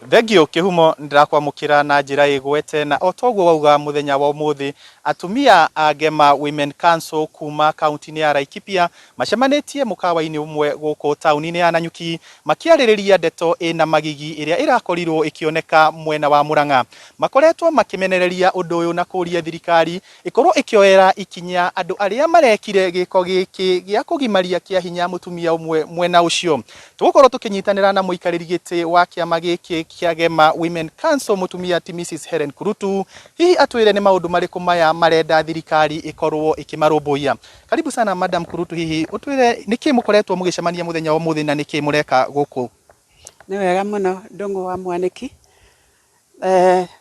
Thengiũ Kĩhumo, nĩndĩrakwamũkĩra na njĩra ĩgwete na o toguo wauga mũthenya wa ũmũthĩ atumia a Gema Women Council kuma kaunti-inĩ ya Laikipia macemanĩtie mũkawa-inĩ ũmwe gũkũ taũni-inĩ ya Nanyuki makĩarĩrĩria ndeto ĩna magigi ĩrĩa ĩrakorirwo ĩkĩoneka mwena wa Murang'a. Makoretwo makĩmenereria ũndũ ũyũ na kũria thirikari ĩkorwo ĩkĩoera ikinya andũ arĩa marekire gĩko gĩkĩ gĩa kũgimaria kĩa hinya mũtumia ũmwe mwena ũcio. Tũgũkorwo tũkĩnyitanĩra na mũikarĩri gĩtĩ wa kĩama gĩkĩ kĩa Gema Women Council mũtumia ti Mrs Helen Kurutu, hihi atwĩre nĩ maũndũ marĩkũ maya marenda thirikari ĩkorwo ĩkĩmarũmbũiya. Karibu sana Madam Kurutu, hihi ũtwĩre nĩkĩ mũkoretwo mũgĩcemania mũthenya wa ũmũthĩ na nĩkĩ mũreka gũkũ? Nĩ wega mũno Ndũng'ũ wa Mwanĩki.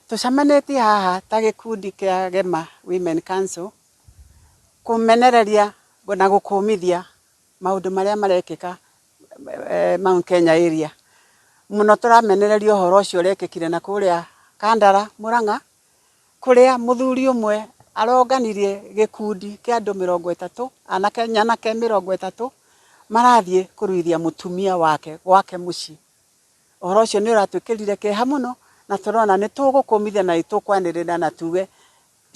Tũcemanĩtie haha ta gĩkundi kĩa Gema Women Council kũmenereria na gũkũmithia maũndũ marĩa marekĩka Mount Kenya area. Mũno tũramenereria ũhoro ũcio ũrekĩkire na kũrĩa Kandara, Mũrang'a, kũrĩa mũthuri ũmwe aronganirie gĩkundi kĩa andũ 30, anake nyanake 30, marathiĩ kũruithia mũtumia wake gwake mũciĩ. Ũhoro ũcio nĩ ũratwĩkĩrire kĩeha mũno, na tũrona nĩ tũgũkũmithia na nĩ tũkwanĩrĩra na tuge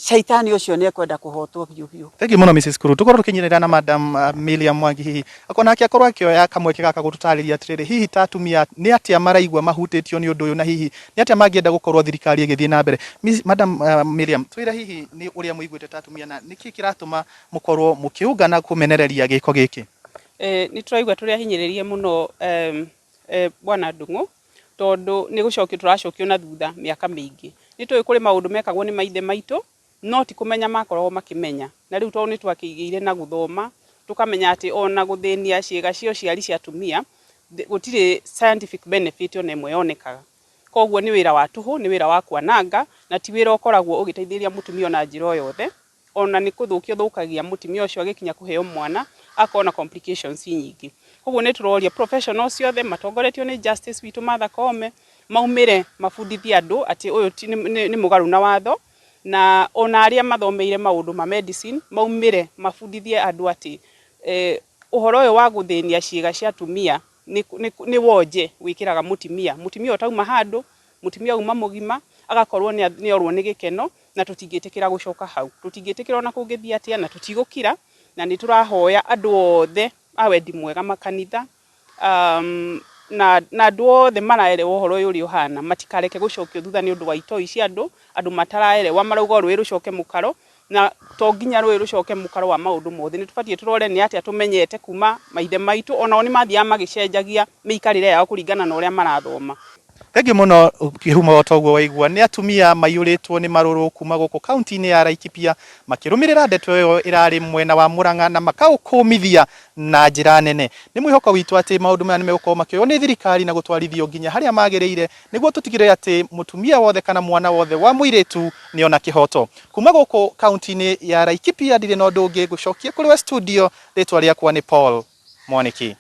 caitani ũcio nĩ ekwenda kũhotwo biũ biũ. Thengiũ mũno Mrs. Kuru. Tũkorwo tũkĩnyitanĩra na Madam Miriam Mwangi hihi akorwo nake akorwo akĩoya kamweke gaka gũtũtarĩria atĩrĩrĩ hihi ta atumia nĩ atĩa maraigua mahutĩtio nĩ ũndũ ũyũ na hihi nĩ atĩa mangĩenda gũkorwo thirikari ĩgĩthiĩ na mbere. Madam Miriam, twĩre hihi nĩ ũrĩa mũiguĩte ta atumia na nĩkĩ kĩratũma mũkorwo mũkĩũngana kũmenereria gĩko gĩkĩ? Nĩ tũraigua tũrĩ ahinyĩrĩrie mũno Bwana Ndung'u, tondũ nĩ gũcokio tũracokio na thutha mĩaka mĩingĩ. Nĩ tũĩ kũrĩ maũndũ mekagwo nĩ maithe maitũ, no ti kũmenya makoragwo makĩmenya. Na rĩu tondũ nĩ twakĩgĩire na gũthoma, tũkamenya atĩ ona gũthĩnia ciĩga cia ũciari cia atumia, gũtirĩ scientific benefit ona ĩmwe yonekaga. Koguo nĩ wĩra wa tũhũ, nĩ wĩra wa kwananga, na ti wĩra ũkoragwo ũgĩteithĩrĩria mũtumia ona njĩra o yothe. Ona nĩ kũthũkia ũthũkagia mũtumia ũcio agĩkinya kũheo mwana akorwo na complications nyingĩ. Koguo nĩ tũroria professionals ciothe matongoretio nĩ Justice witũ Martha Koome maumĩre mabundithie andũ atĩ ũyũ nĩ mũgarũ na watho na ona arĩa mathomeire maũndũ ma medicine maumĩre mabundithie andũ atĩ ũhoro ũyũ wa gũthĩnia ciĩga cia atumia nĩ wonje wĩkĩraga mũtumia. Mũtumia ũtauma handũ, mũtumia uma mũgima agakorwo nĩ orwo nĩ gĩkeno na tũtingĩtĩkĩra gũcoka hau. Tũtingĩtĩkĩra ona kũngĩthiĩ atĩa na tũtigũkira na nĩ tũrahoya andũ othe a wendi mwega makanitha na na andũ othe maraerewa ũhoro ũyũ ũrĩa ũhana matikareke gũcokio thutha nĩ ũndũ wa itoi cia andũ, andũ mataraerewa marauga o rũĩ rũcoke mũkaro na to nginya rũĩ rũcoke mũkaro wa maũndũ mothe. Nĩ tũbatiĩ tũrore nĩ atĩa tũmenyete kuma maithe maitũ onao nĩ mathiaga magĩcenjagia mĩikarĩre yao kũringana na ũrĩa marathoma. Thengiũ mũno Kĩhumo o toguo waigua nĩ atumia maiyũrĩtwo nĩ marũrũ kuma gũkũ kaunti-inĩ ya Laikipia makĩrũmĩrĩra ndeto ĩyo ĩrarĩ mwena wa Murang'a na makaũkũmithia na njĩra nene. Nĩ mwĩhoko witũ atĩ maũndũ maya nĩ megũkorwo makĩoywo nĩ thirikari na gũtwarithio nginya harĩa magĩrĩire nĩguo tũtigĩrĩre atĩ mũtumia wothe kana mwana wothe wa mũirĩtu nĩ ona kĩhoto. Kuma gũkũ kaunti-inĩ ya Laikipia ndirĩ na ũndũ ũngĩ ngũcokie kũrĩ we studio, rĩtwa rĩakwa nĩ Paul Mwanĩki.